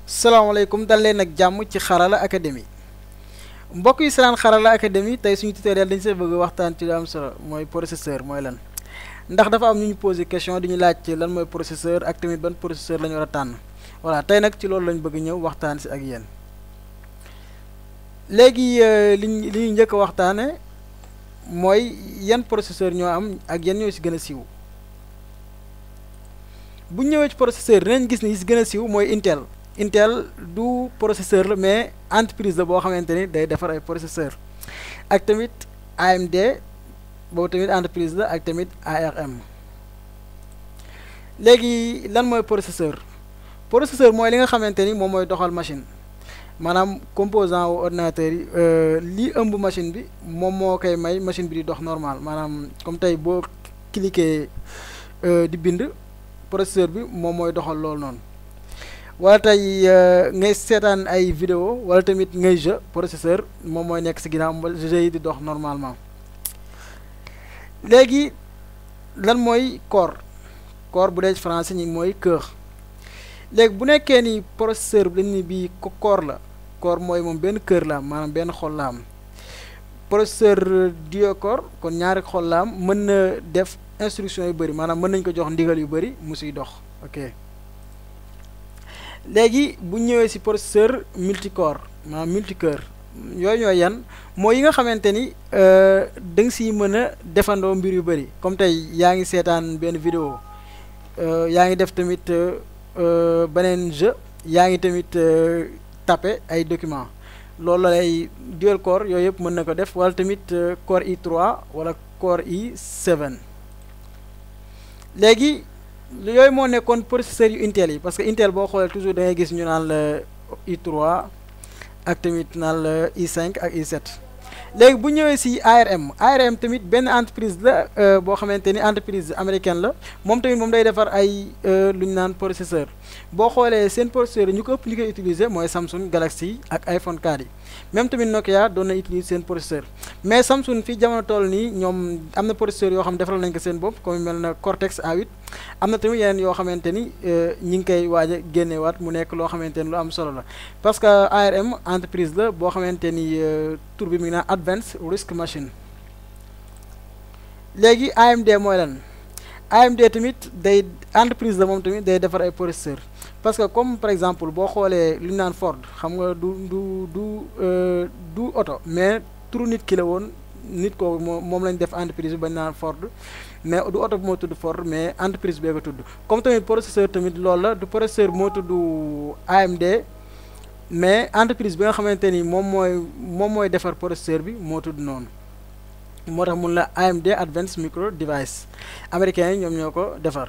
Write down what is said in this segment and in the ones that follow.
salaamaaleykum dal leen ak jàmm ci Xarala Academy mbokk yi seetaan Xarala Academy tey suñu tutoriel dañu see bëgg waxtaan ci lu am solo mooy processeur mooy lan ndax dafa am ñu ñu posé question di ñu laaj lan mooy processeur ak tamit ban processeur la ñu war a tànn voilà tey nag ci loolu lañ bëgg ñëw waxtaan si ak yéen léegi li ñu njëkk a waxtaane mooy yan processeur ñoo am ak yan ñoo si gën a siiw bu ñu ñëwee ci processeur dinañ gis ni yi si gën a siiw mooy Intel du processeur la mais entreprise la boo xamante ni day defar ay processeur ak tamit AMD boobu tamit entreprise la ak tamit ARM léegi lan mooy processeur mooy li nga xamante ni moom mooy doxal machine maanaam composant wu ordinateur yi li ëmb machine bi moom moo koy may machine bi di dox normal maanaam comme tey boo cliquer di bind processeur bi moom mooy doxal loolu noonu wala tey ngay seetaan ay vidéo wala tamit ngay jeu processeur moom mooy nekk ci ginnaaw jeu yi di dox normalement léegi lan mooy corps bu dee ci français ñi mooy cœur léegi bu nekkee ni processeur bi dañ ni bii corps mooy moom benn cœur la am maanaam benn xol la am processeur dual core kon ñaari xol la am mën na def instruction yu bëri maanaam mën nañ ko jox ndigal yu bëri mu siy dox ok léegi bu ñëwee ci processeur multicore maanaam multicœur yooyu ñooy yan mooy yi nga xamante ni da nga siy mën a defandoo mbir yu bëri comme tey yaa ngi seetaan benn vidéo yaa ngi def tamit beneen jeu yaa ngi tamit taper ay document loolu la lay dual core yooyu yëpp mën na ko def wala tamit core i3 wala core i7 léegi yooyu moo nekkoon processeur yu Intel yi parce que Intel boo xoolee toujours da ngay gis ñu naan la i3 ak tamit naan la i5 ak i7 léegi bu ñëwee ci ARM tamit benn entreprise la boo xamante ni entreprise américaine la moom tamit moom day defar ay lu ñu naan processeur boo xoolee seen processeur yi ñu ko ëpp li koy utiliser mooy Samsung Galaxy ak iPhone 4 yi même tamit Nokia doon na utiliser seen processeur mais Samsung fii jamono toll nii ñoom am na processeur yoo xam defaral nañ ko seen bopp comme mel na Cortex A8 am na tamit yeneen yoo xamante ni ñi ngi koy waaj a génneewaat mu nekk loo xamante ni lu am solo la parce que ARM entreprise la boo xamante ni tur bi mi ngi naan Advanced Risk Machine léegi AMD mooy lan AMD tamit day entreprise la moom tamit day defar ay processeur parce que comme par exemple boo xoolee lu ñu naan Ford xam nga du oto mais turu nit ki la woon nit kooku moom lañ def entreprise bi bañ naan Ford mais du oto bi moo tudd Ford mais entreprise bee ko tudd comme tamit processeur tamit loolu la du processeur moo tudd AMD mais entreprise bi nga xamante ni moom mooy defar processeur bi moo tudd noonu moo tax mun la AMD Advanced Micro Device américains yi ñoom ñoo ko defar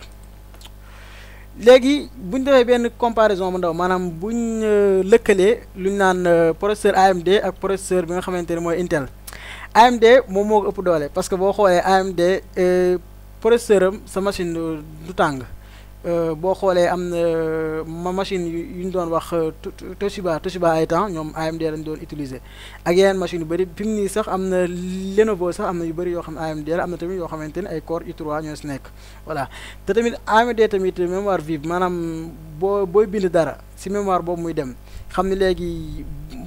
léegi bu ñu defee benn comparaison bu ndaw maanaam bu ñu lëkkalee lu ñu naan processeur AMD ak processeur bi nga xamante ni mooy Intel AMD moom moo ko ëpp doole parce que boo xoolee AMD processeur am sa machine du tàng boo xoolee am na machine yu ñu doon wax Toshiba ay temps ñoom AMD lañ doon utiliser ak yeneen machine yu bëri fi mu nii sax am na Lenovo sax am na yu bëri yoo xam ne AMD la am na tamit yoo xamante ne ay Core i3 ñoo si nekk voilà te tamit AMD tamit mémoire vive maanaam booy bind dara si mémoire boobu muy dem xam ne léegi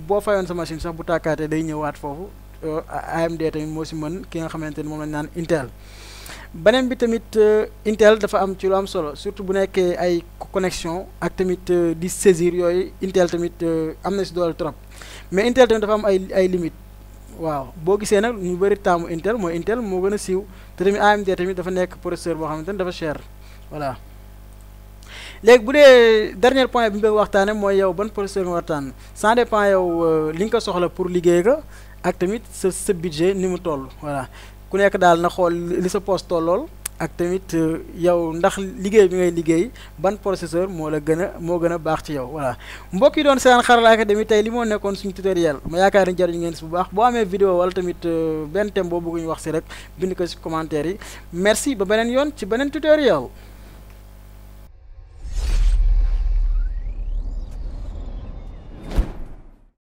boo fayoon sa machine sax bu tàkkaatee day ñëwaat foofu AMD tamit moo si mën ki nga xamante ni moom lañ naan Intel beneen bi tamit Intel dafa am ci lu am solo surtout bu nekkee ay connexion ak tamit di saisir yooyu Intel tamit am na si doole trop mais Intel tamit dafa am ay limites waaw boo gisee nag ñu bëri taamu Intel mooy Intel moo gën a siiw te tamit AMD tamit dafa nekk processeur boo xamante ni dafa cher voilà léegi bu dee dernier point bi ñu bëgg waxtaane mooy yow ban processeur nga war a tànn ça dépend yow li nga ko soxla pour liggéey ga ak tamit sa budget ni mu toll voilà ku nekk daal na xool li sa poste tollool ak tamit yow ndax liggéey bi ngay liggéey ban processeur moo gën a baax ci yow voilà mbokk yi doon seetaan Xarala Academy tey li moo nekkoon suñu tutoriel ma yaakaar ni jariñ ngeen si bu baax boo amee vidéo wala tamit benn thème boo bëgg ñu wax si rek bind ko si commentaire yi merci ba beneen yoon ci beneen tutoriel